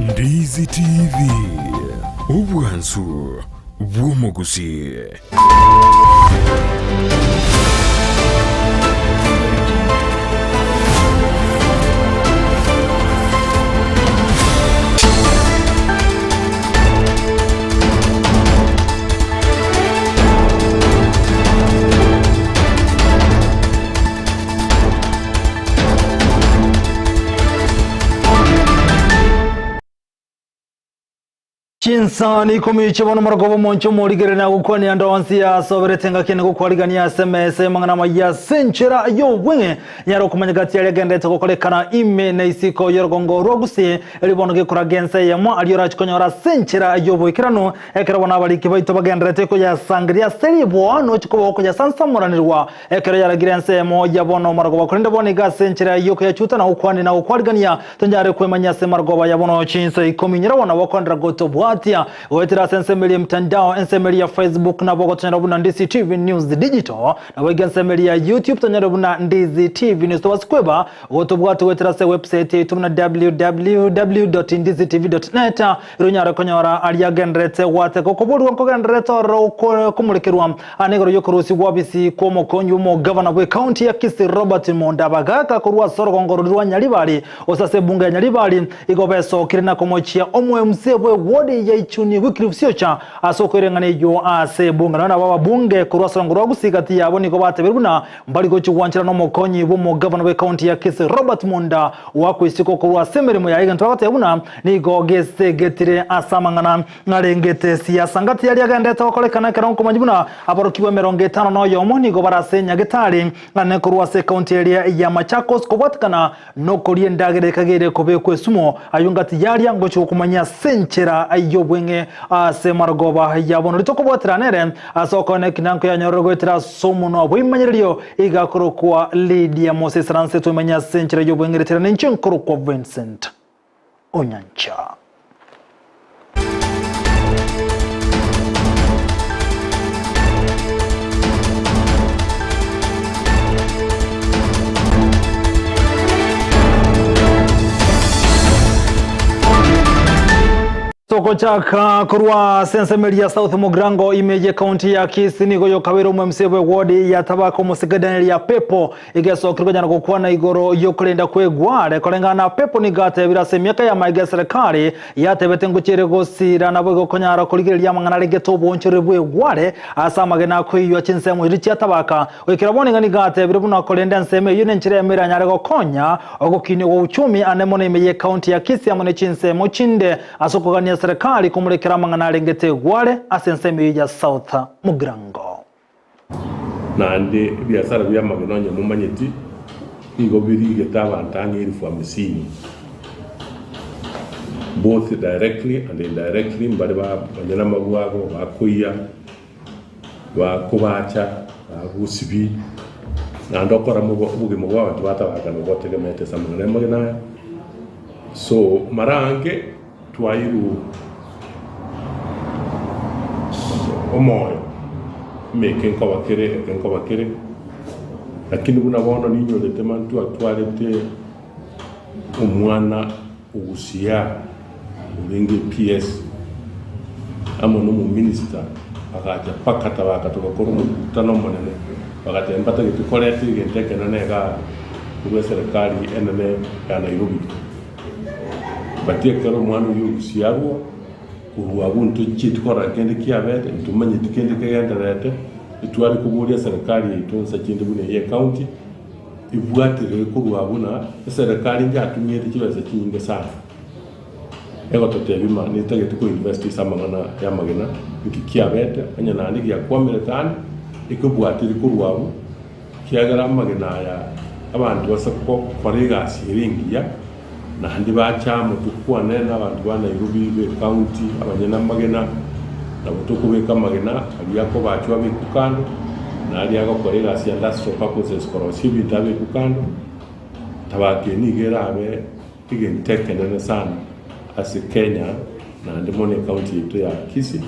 Ndizi TV, obwansu bw'omogusii. Chinsani ikomi chibono omorogoba omonche omorigereria na gokwania ande onsi yasoberete engaki ene gokwarigania ase emesa y'amang'ana amaya ase enchera y'obweng'e nyare okomanya gati aria agenderete gokorekana ime na isiko y'orogongo rwa Gusii erio bono gekoraga ense eyemo aria orache konyora ase enchera y'oboikeranu ekero bono abariki baito bagenderete koyasangereria ase riboa nochi koba okoyasansamoranirwa Ekero yaragire ensemo ya bono marogoba, korende bono iga ase enchera y'okoyachuta na gokwania na gokwarigania, tonyare kwemanyia ase marogoba ya bono chinsa ikomi. Nyora bono gokondera gotobwatia goetera ase ensemo eria emtandao, ensemo eria ya Facebook nabo ogotonyora buna Ndizi TV News Digital, nabo iga ensemo eria ya YouTube tonyore buna Ndizi TV News. Tobasi kweba gotobwatia goetera ase ewebsite yaito buna www.ndizitv.net Erio onyare konyora aria agendererete gwateka okoborigwa nkogendererete ororo komorekerwa ane igoro y'okorusigwa obisi kw'omokonyi bw'omogavana bw'ecounty ya Kisii Robert Monda Bagaka korwa ase orogongo roria rwa Nyaribari gose ase ebunge ya Nyaribari igo besokire na komochia omo MCA bwe ward ya Ichuni Wycliffe Siocha ase okoireng'ana eyio ase ebunge. Nonya nabo ababunge korwa ase orogongo rwa Gusii gati yabo nigo batebirie buna mbari gochia gwancherana nomokonyi bw'omogavana bw'ecounty ya Kisii Robert Monda Gwakoisiko korwa ase emeremo yaye egento bagoteba buna nigo gesegetire ase amang'ana arengete siasa. Ngati aria agenderete gokorekana ekero nkomanya buna aborokigwa 51 nigo bare ase nyagetari ane korwa ase ekaunti eria ya Machakos kobwatekana nokoria endagera ekageire kobekwa esumo. Ayio ngati yaria ngochia gokomanyia ase enchera y'obweng'e ase marogoba ya bono. Ritokobwatera nere ase okoena ekinanko yanyorire goetera ase omonwa bw'ebimanyererio Iga akorokwa Lydia Mose Saranse toimanye ase enchera y'obweng'eretera ninche nkorokwa Vincent Onyancha. Togochaka korwa ase ensemo eria ya South Mugirango ime ye county ya Kisii nigo yokabeire omo MCA bwe ward ya Tabaka omosike Daniel ya Pepo igesokire konyara gokwana igoro yokorenda kwegware koreng'ana na Pepo nigo atebire ase emiaka ya maega eserekari yatebete ngochiere gosira nabo igo konyara korigereria amang'ana aregete oboonchoreri bwegware ase amagena akoiywa chinsemo chiria chia Tabaka Goikera bono iga nigo atebire buna korende ensemo eyio nenchera eyemo eranyare gokonya ogokinia gwa uchumi ande mono ime ye county ya Kisii amo ne chinsemo chinde ase okogania serikali komorekera amang'ana arengete egware ase ensemo eyio ya South Mugirango. Naende ebiasara bi'amagena onye momanyeti, nigo birigete abanto ang'e elifu hamsini, both directly and indirectly, mbare banyene amabwago, bakoiya. Bakobacha, bagosibi, naende okora obogima bwa abanto batabakana ogotegemeete ase amang'ana amagena aya. So mara aange twairwe omoyo ng'a eke nkoba kere, eke nkoba kere, lakini buna bono ninyorete mani twatwarete omwana ogusia orenge PS amo na omominister bagacha mpaka tabaka togakora omokutano omonene bagateba mbatagete koreta egento ekenene igaa korwa eserekari enene ya Nairobi. But ekero omwana oyio ogusia arwo korwa abwo ntochieti korora kende kiabete ntomanyeti kende kegendererete etware koboria eserekari yaito nsa chinde buna eye ecounty. Ebwaterere korwa abwo na eserekari njatumiete chibesa chinyinge sana egototebia ma netagete ko invest ase amang'ana y'amagena nki kiabete onye naende giakwamerete ande ekebwatere korwa abwo kiagera amagena aya abanto base gokora egasi ere engiya naende bacha amo tokwane na abanto ba Nairobi be county abanyene amagena nabo tokobeka amagena aria akobachwa abekwe kando na aria agokora egasi ya industrial purposes korosia ebinto abekwe kando, tabaka eye nigo erabe egento ekenene sana ase Kenya naende mono ecounty yaito ya Kisii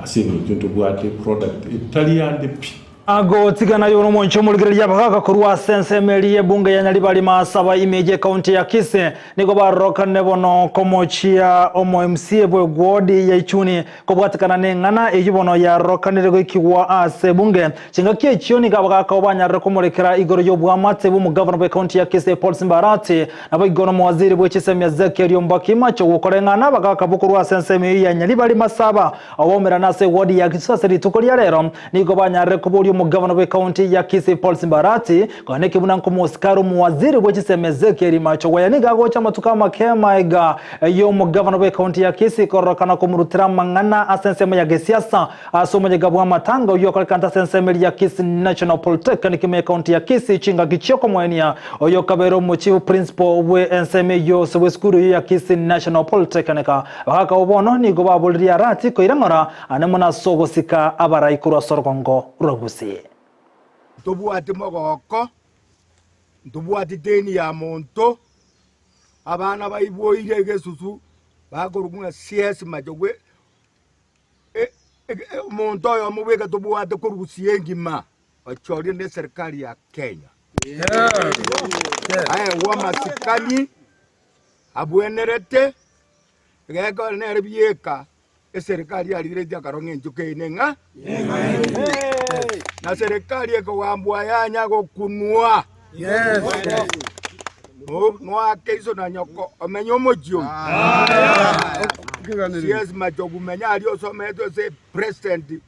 ase eng'encho ntobwate product etari ande pi. Gotigana ayio nomonche omorigereria abagaka korwa ase ensemo eria y'ebunge ya Nyaribari Maasaba ime y'ekaunti ya Kisii nigo barorokane bono komochia omo MCA bw'ewodi ya Ichuni kobwatekana neng'ana eyio bono yarorokanire goikigwa ase ebunge. Chingaki echio nigo abagaka abo banyarire komorekera igoro y'oboamate bw'omogavana bw'ekaunti ya Kisii Paul Simba Arati naboigo nomowaziri bw'echisemi Ezekiel Ombaki Macho gokora eng'ana abagaka bo korwa ase ensemo eyio ya Nyaribari Masaba Abaumerane ase ewodi ya Kisii ase rituko ria rero nigo banyarire koboria omogavana bw'ekaunti ya Kisii Paul Simba Arati konya neki buna nkomosikari omowaziri bwe chisemi Ezekiel Machogoya nigo agocha amatuko amake maega y'omogavana bw'ekaunti ya Kisii kororokana komorutera amang'ana ase ensemo ya gesiasa ase omoyega bw'amatanga oyio okorekana ase ensemo eria ya Kisii National Polytechnic ime ekaunti ya Kisii chingaki chiokomoenia oyo okabeire omochief principal bwe ensemo eyio ase bw'esukuru eyio ya Kisii National Polytechnic. Abagaaka abwo bono nigo baboririe Arati koira ng'ora ane mono ase ogosika abarai korwa ase orogongo rwa Gusii. Ntobwati mogoko, ntobwati deni ya monto, abana baiboire egesusu bakorokwa ng'a CS Machogwe, omonto oyomo bweka tobwate korusia engima ochorie ne eserikari ya Kenya. Aegwe amasikani abwenerete, egekore nere bieka eserikari yarigeretie akarora ng'a enchoka eye neng'a na serikari ekogambwa yanya gokunwa noake iso na nyoko omenye omochie oyo CS Machogu menya aria osometwe ase president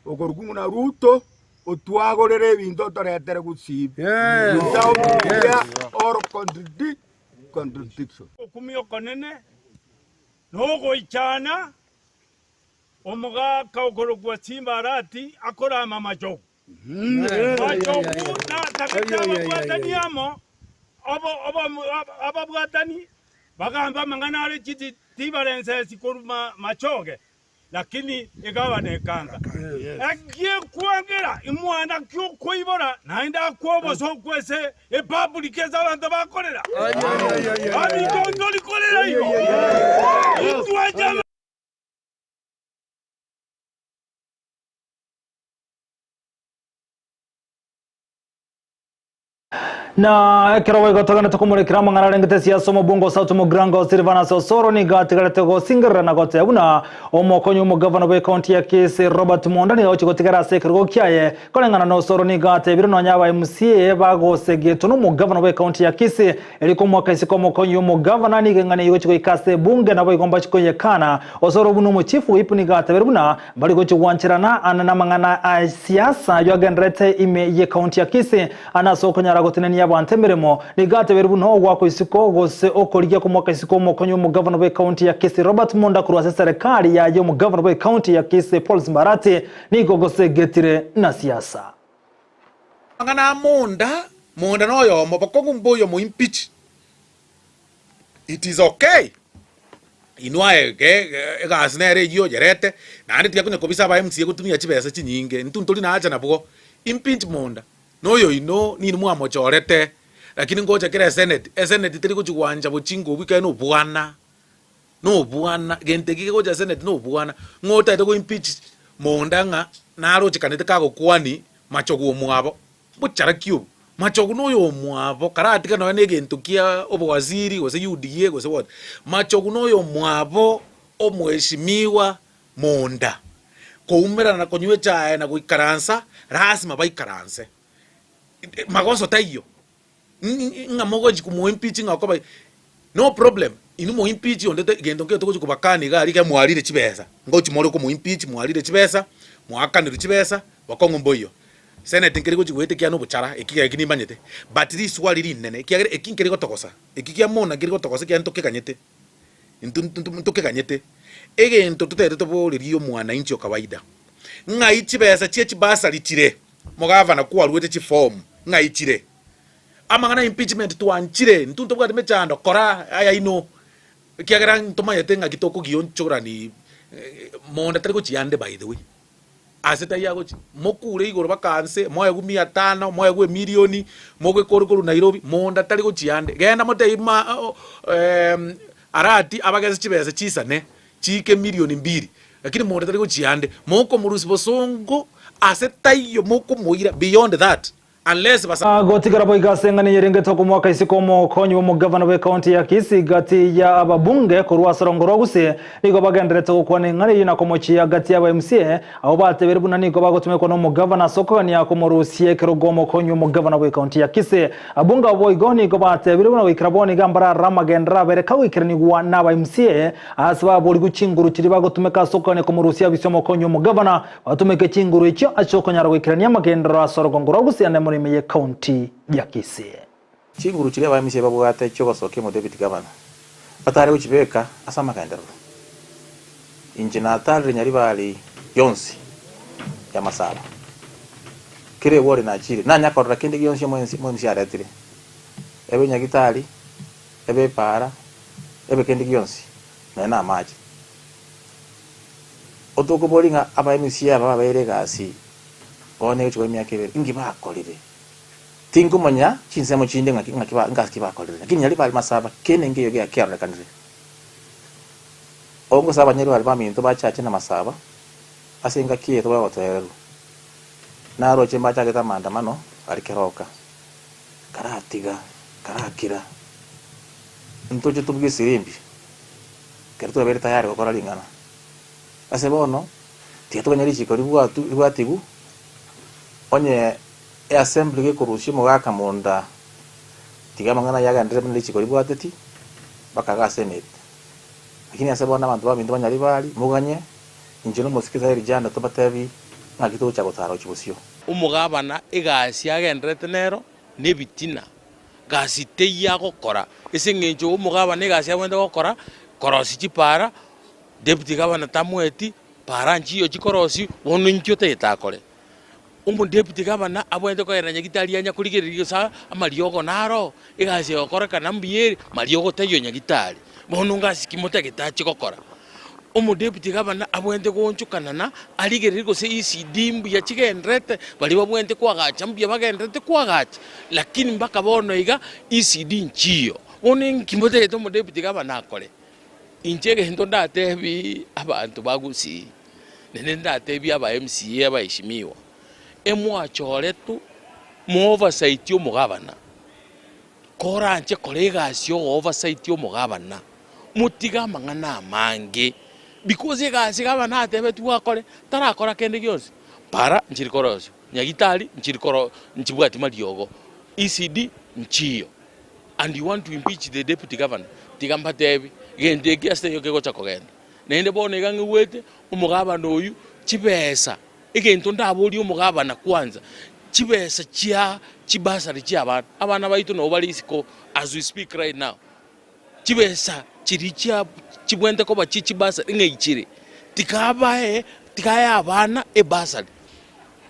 okorokwa buna Ruto otwagorere ebinto otoretere gusii without fear or contradiction. Okumia okonene na ogoichana, omogaka okorokwa Simba Arati akorama amachogu. Machogu natagete ababwatani amo, ababwatani bagambe amang'ana are tibarensesi korwa machoge. Lakini egabana ekanga, Egekwangera imwana ki okoibora naende akwe obosooku ase epublic ase abanto bakorera? Baminto ntori korera igo. Intwe Na ekero boigo togenete komorekera amang'ana arengete siasa omobunge o South Mugirango Silvanus Osoro nigo atigarete gosingerera na goteba buna omokonyi omogavana bw'ecounty ya Kisii Robert Monda nigo agochia gotigara ase ekerogo kiaye. Koreng'ana na Osoro nigo atebire nonya aba MCA bagosegetwa nomogavana bw'ecounty ya Kisii eri komoaka isiko omokonyi omogavana nigo eng'ana eyio egochia goika ase ebunge naboigo mbachi koyekana. Osoro buna omochief whip nigo atebire buna mbari gochia gwancherana ande namang'ana a siasa ayio agendererete ime y'ecounty ya Kisii Ande ase okonyara gotenenia abanto emeremo, nigo ateberwe buna ogoakwa isiko gose okorigia komoaka isiko omokonyi bw'omogavana bw'ecounty ya Kisii Robert Monda korwa ase eserekari yaye omogavana bw'ecounty ya Kisii Paul Simba Arati nigo gosegetire na siasa. Amang'ana a monda, monda noyomo, bokong'u mboyo moimpeach. It is okay. Inwe aye ge egasi nere eyio oyerete, naende tiga konya kobisa aba MCA gotumia chibesa chinyinge, intwe ntori nacha nabwo. Impeach monda, na oyoino ninwe mwamochorete, lakini ngocha kera eseneti, eseneti teri gochi gwancha bochinga obwo ekiagera na obwana, na obwana, gento eki kegocha eseneti na obwana, ng'o otagete go impeach monda ng'a narochekanete kagokwani machogu omwabo. Mbochara ki obo? Machogu noyomwabo, karatige nonya negento kia obowaziri gose UDA gose what. Machogu noyomwabo omweshimiwa monda. Koumerana na konywa echae na goikaransa, lasima baikaranse. Magoso taiyo. Ng'a mogochi komoimpeach ng'a okoba no problem. Inwe moimpeach onde te gento nkeiyo togochi kobakania iga aria ekero mwarire chibesa. Ngochi more komoimpeach mwarire chibesa, mwaakanirwe chibesa, bokong'u mboiyo. Senate nkeri gochi goeta ekiagera nobochara, eki eki nimanyete, but riswali rinene ekiagera eki nkeri gotogosa, eki kia mona nkeri gotogosa ekiagera ntokeganyete, intwe ntokeganyete. Egento totagete toborerie omwananchi o kawaida, ng'ai chibesa chia chibursary chire, mogavana kwaruete chiform, ng'ai chire? Amang'ana ya impeachment twanchire, intwe ntobwati mechando, kora ayaino, ekiagera ntomanyete ng'aki tokogionchorani monda tari gochia ande by the way. Ase taiyo agochia, mokure igoro baka nse, moegwe mia tano, moegwe emilioni, mogekore korwa Nairobi, monda tari gochia ande. Genda motebie ma Arati abagese chibesa chisane, chiike milioni mbiri, lakini monda tari gochia ande. Mokomorusia bosongo, Ase taiyo mokomoira beyond that unless basa. Gotigara boigo ase eng'ana eyerengete okomoaka isiko omokonyi bw'omogavana bw'ekaunti ya Kisii gati ya ababunge korwa ase rongo rwa Gusii nigo bagendererete gokwana eng'ana eyio na komochia gati y'aba MCA abwo batebire buna nigo bagotumekwa nomogavana ase okogania komorusia ekerogo omokonyi bw'omogavana bw'ekaunti ya Kisii. Abunge abwo boigo nigo batebire buna goikera bono iga mbararore amagenderero abere kagoikeranigwa n'aba MCA ase baborigwe chinguru chiria bagotumeka ase okogania komorusia abise omokonyi omogavana Batumeke chinguru echio ase okonyara goikerania amagenderero ase orogongo rwa Gusii ande more ime y'ecounty ya Kisii. Chinguru chiria abamisia babwate chi'ogosokia omodepiti gavana, batare gochibeka ase amagenderero. Inche natarire Nyaribari yonsi y'amasabo, kera egwori nachire, nanya korora kende gionsi omoemisia aretire, ebe nyagitari, ebe epaara, ebe kende gionsi, nonya namache. Otokoboria ng'a abaemisia aba babeire egasi bono egochia koba emiaka ebere, inki bakorire? Tinkomanya chinsemo chinde ng'aki ng'aki ba ngasi ki bakorire, lakini nyaribari masaba kende nkeiyo gia kiarorekanire. Ongose abanyaribari baminto bachache na masaba ase engaki eye tobare gotoererwa. Naroche mbachagete amaandamano aria keroka, karatiga, karakira, ntoche tobuge esirimbi. Ekero twabeire tayari gokora ring'ana. Ase bono, tiga toganye richiko ribwatu ribwatigu, onye eassembly gekorusia omogaka monda, tiga amang'ana ayio agenderere buna richiko ribwateti, mpaka iga senate. Lakini ase bono abanto baminto ba Nyaribari, moganye, inche na omosike Zairi Janda tobatebi ng'aki togocha gotara gochia bosio. Omogabana egasi agendererete nero nebitina. Gasi teiyo agokora, ase eng'encho omogabana egasi abwenerete gokora, korosia chipara, deputy governor tamoeti, para nchiyo chikorosiwa, bono inki otagete akore? Omodeputy governor abwenerete kogenda nyagitari anya korigereria gose amariogo naro, egasi egokorekana mbuya ere, mariogo taiyo nyagitari, bono ngasi ki motagete achie gokora? Omodeputy gavana abwenerete goonchokanana arigererie gose ECD mbuya chigendererete, baria babwenerete koagacha mbuya bagendererete koagacha, lakini mpaka bono iga ECD nchiyo. Bono inki motagete omodeputy gavana akore? Inche egento ndatebi abanto ba Gusii, naende ndatebi aba MCA abaheshimiwa, emwachoretwe mo oversight omogavana, koranche kora egasi ya ogo-oversight omogavana. Motige amang'ana amange, because egasi gavana atebetigwe akore, tarakora kende gionsi. Para nchiri korosio, nyagitari nchiri koro nchibwati mariogo, ECD nchiyo, and you want to impeach the deputy governor, tiga mbatebi, gento eki ase taiyo kegocha kogenda. Naende bono iga ng'igwete, omogavana oyio, chibesa, egento ndaborie omogavana kwanza, chibesa chia chibursary chia abana, abana baito nabo bare isiko as we speak right now. Chibesa chiria chia chibwenerete koba chie chibasari ng'a ichire, tikabae tikae abana ebasari,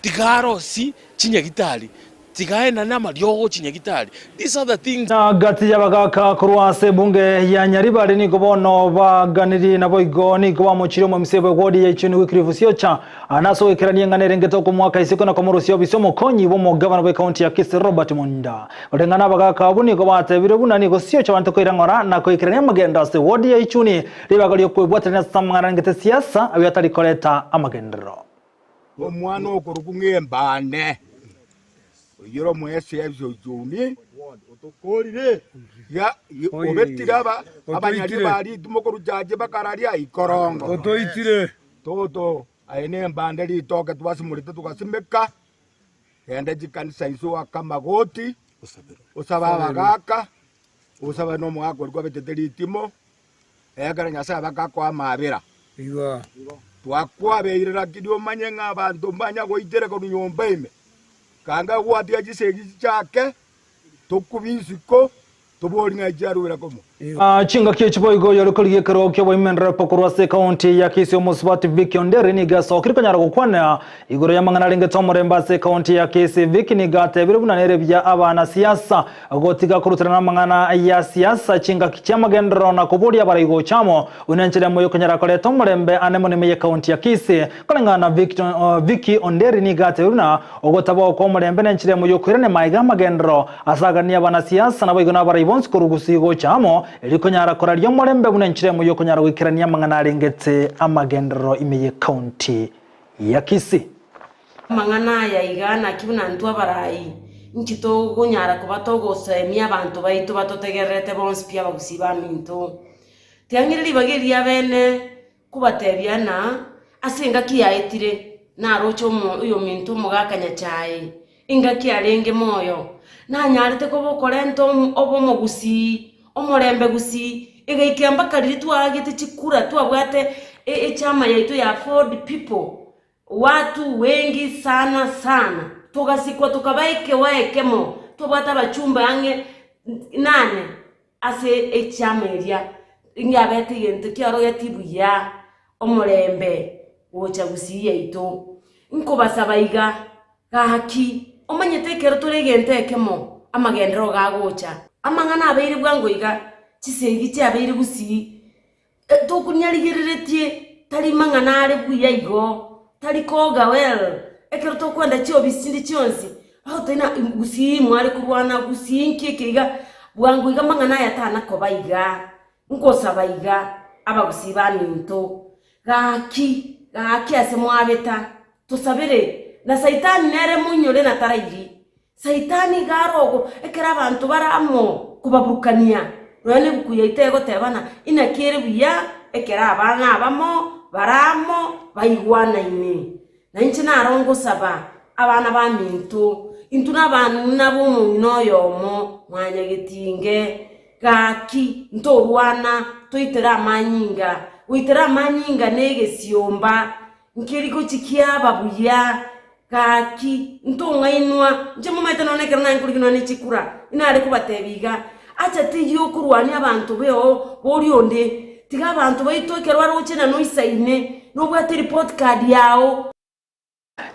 tikarosie chinyagitari, tikaenane amariogo chinyagitari, these are the things. Na gati y'abagaaka korwa ase ebunge ya Nyaribari nigo bono baganirie naboigo nigo bamochirie omomisia bw'ewodi ya Ichuni Wycliffe Siocha Ase ogoikerania eng'ana erengete okomoaka isiko na komorusia obisi omokonyi bw'omogavana bw'ekaunti ya Kisii Robert Monda. Koreng'ana abagaaka abwo nigo batebire buna nigo siocha abanto koira ng'ora na koikerania amagendo ase ward ya Ichuni ribaga riokwebwaterania ase amang'ana arengete siasa ayio atari koreta amagenderero. Omwana okorokwa ng'embane, oyio ore omoeseebisi o Ichuni, ya obetire aba abanyaria ba ritimo korwa chache bakararia ikorongo. Toto, aye nembande ritoke twasimorete togasimeka, genda chikanisa inse oake amagoti, osabe abagaaka, osabe na omogaka oria kwabetete ritimo, ekero Nyasae bakakoa amabera. Twakwabeire lakini omanye ng'a abanto mbanya goitera korwa nyomba ime, kanga gwatiga chisegi chichake, tokubie isiko. Tobori ng'ai chiarwera komo. Chingaki echi boigo oyore korigia ekerogo ki'oboimenrepo korwa ase ekaunti ya Kisii omosubati Vicky Onderi nigo asokire konyara gokwana igoro y'amang'ana arengete omorembe ase ekaunti ya Kisii. Vicky nigo atebire buna nere buya abanasiasa gotiga koruterana amang'ana ya siasa chingaki chi'amagenderero na koboria abarai gocha amo buna enchera emo yokonyara koreta omorembe ande mono ime y'ekaunti ya Kisii. Koreng'ana na Vicky Onderi nigo atebire buna Ogotabao kw'omorembe nenchera emo y'okoirania magega amagenderero ase aganie abanasiasa naboigo nabarai bonsi korwa gusii gocha amo, erio konyara koraria omorembe buna enchera emo y'okonyara goikerania amang'ana arengete amagenderero ime y'ecounty ya Kisii. Amang'ana aya iga naki buna intwe abarai, inki tokonyara koba togosemia abanto baito batotegererete bonsi pi abagusii baminto? Tiang'ire ribaga eri riabene kobatebia ng'a ase engaki yaetire naroche omo oyominto omogaka Nyachae, engaki arenge moyo, nanyarete koba okorenta obomo gusii, omorembe gusii, egaikera mpaka riria twaagete chikura twabwate echama yaito ya Ford people, Watu wengi sana sana, togasikwa tokaba ekewa ekemo, twabwate abachumba ang'e nane ase echiama eria, ngiabete egento kiarogetie buya, omorembe gocha gusii yaito. Nkobasaba iga, gaki, omanyete ekero tore egento ekemo, amagenderero gagocha. Amang'ana abeire bwango iga, chisegi chiabeire gusii, Tokonyarigereretie tari mang'ana are buya igo, tari koga well, ekero tokwenda chiofisi chinde chionsi, bagotebia ng'a gusii mware korwana, gusii nki eke iga, bwango iga mang'ana aya tana koba iga, nkosaba iga abagusii baminto, gaki gaki ase mwabeta, tosabere, na saitani nere moinyore na tarairi, Saitani iga are ogo, ekero abanto bare amo kobaburukania, nonya nebuku yaito egoteba ng'a inaki ere buya ekero abana abamo bare amo baigwanaine. Na inche naro ngosaba abana baminto, intwe nabana b'omong'ina oyomo mwanyagetinge, gaki ntorwana toitere amanyinga, goitera amanyinga negesiomba Nkeri gochia kiaba buya, gaki, ntong'ainwa. Inche momanyete nonya ekero naye nkorigia nonya ne chikura, inare kobatebia iga, acha teiyo okorwania abanto beo boria onde, tiga abanto baito ekero baroche na noisaine, nobwate report card yao.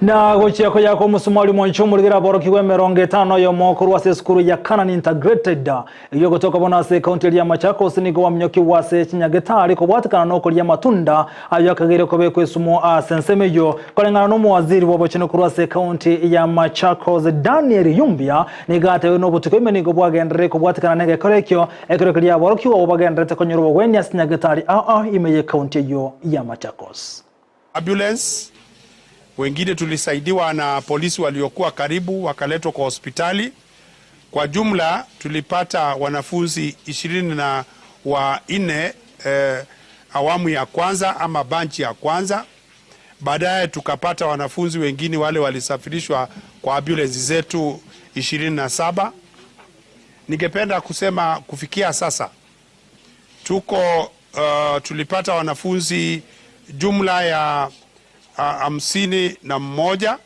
Na gochia koyaka omosumari omonche omorigere aborokigwa emerongo etano na oyomo korwa ase esukuru ya Canaan Integrated Eyio gotoka bono ase ekaunti eria ya Machakos nigo baminyokigwe ase chinyagetari kobwatekana nokoria amatunda ayio akageire kobekwa esumo ase ensemo eyio. Koreng'ana nomowaziri bw'obochenu korwa ase ekaunti ya Machakos Daniel Yumbia nigo atebirie nobotuko ime nigo bwagenderere kobwatekana negekora ekio ekero keria aborokigwa abwo bagendererete konyora obogwenia ase chinyagetari ao ao ime y'ekaunti eyio ya Machakos. Ambulance, wengine tulisaidiwa na polisi waliokuwa karibu wakaletwa kwa hospitali. Kwa jumla tulipata wanafunzi ishirini na wanne eh, awamu ya kwanza ama banchi ya kwanza. Baadaye tukapata wanafunzi wengine wale walisafirishwa kwa ambulance zetu 27. Ningependa kusema kufikia sasa tuko tulipata wanafunzi jumla ya 51.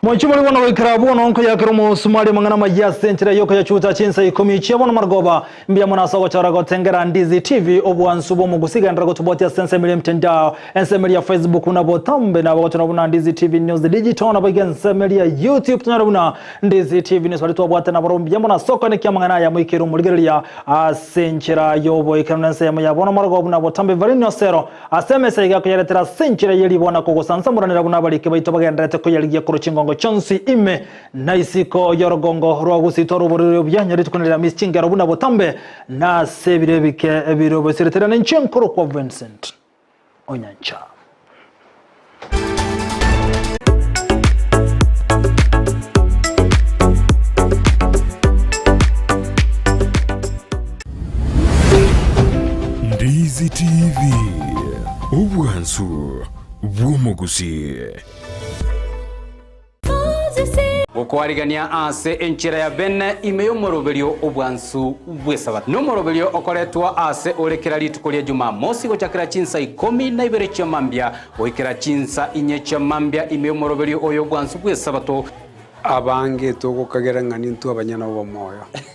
Mochie more bono goikera abwo nonkoyakera omosumari amang'ana amayia ase enchera y'okoyachuta chinsa ikomi chia bono marogoba. Mbuya mono ase ogochora gotengera Ndizi TV obwansu bw'omogusi genderera gotobwatia ase ensemo eria emtandao, ensemo eria Facebook buna botambe nabo gochora buna Ndizi TV News Digital naboigo ensemo eria YouTube tonyore buna Ndizi TV News baria twabwate nabarobwo mbuya mono ase okoenekia amang'ana aya moikere omorigereria ase enchera y'oboikeranu ensemo ya bono marogoba buna botambe Evelyn Osero Ase emesa iga akoyaretera ase enchera ye riboa kogosansamoranera buna abariki baito bagendererete koyarigia korwa chingongo chionsi ime na isiko y'orogongo rwa gusitwa rw'oboriri obuya nyore rituko ri'Alamisi chingero buna botambe na ase ebiro ebike bire obosiretera ninche nkorokwa Vincent Onyancha. Ndizi TV, obwansu bw'omogusii. Gokwarigania ase enchera ya bene ime y'omoroberio obwansu bw'Esabato. Nomoroberio okoretwa ase ore kera rituko ria Jumamosi gochakera chinsa ikomi na ibere chia mambia goikera chinsa inye chia mambia ime y'omoroberio oyo obwansu bw'Esabato. Abange togokagera ng'a nintwe abanyene obomoyo.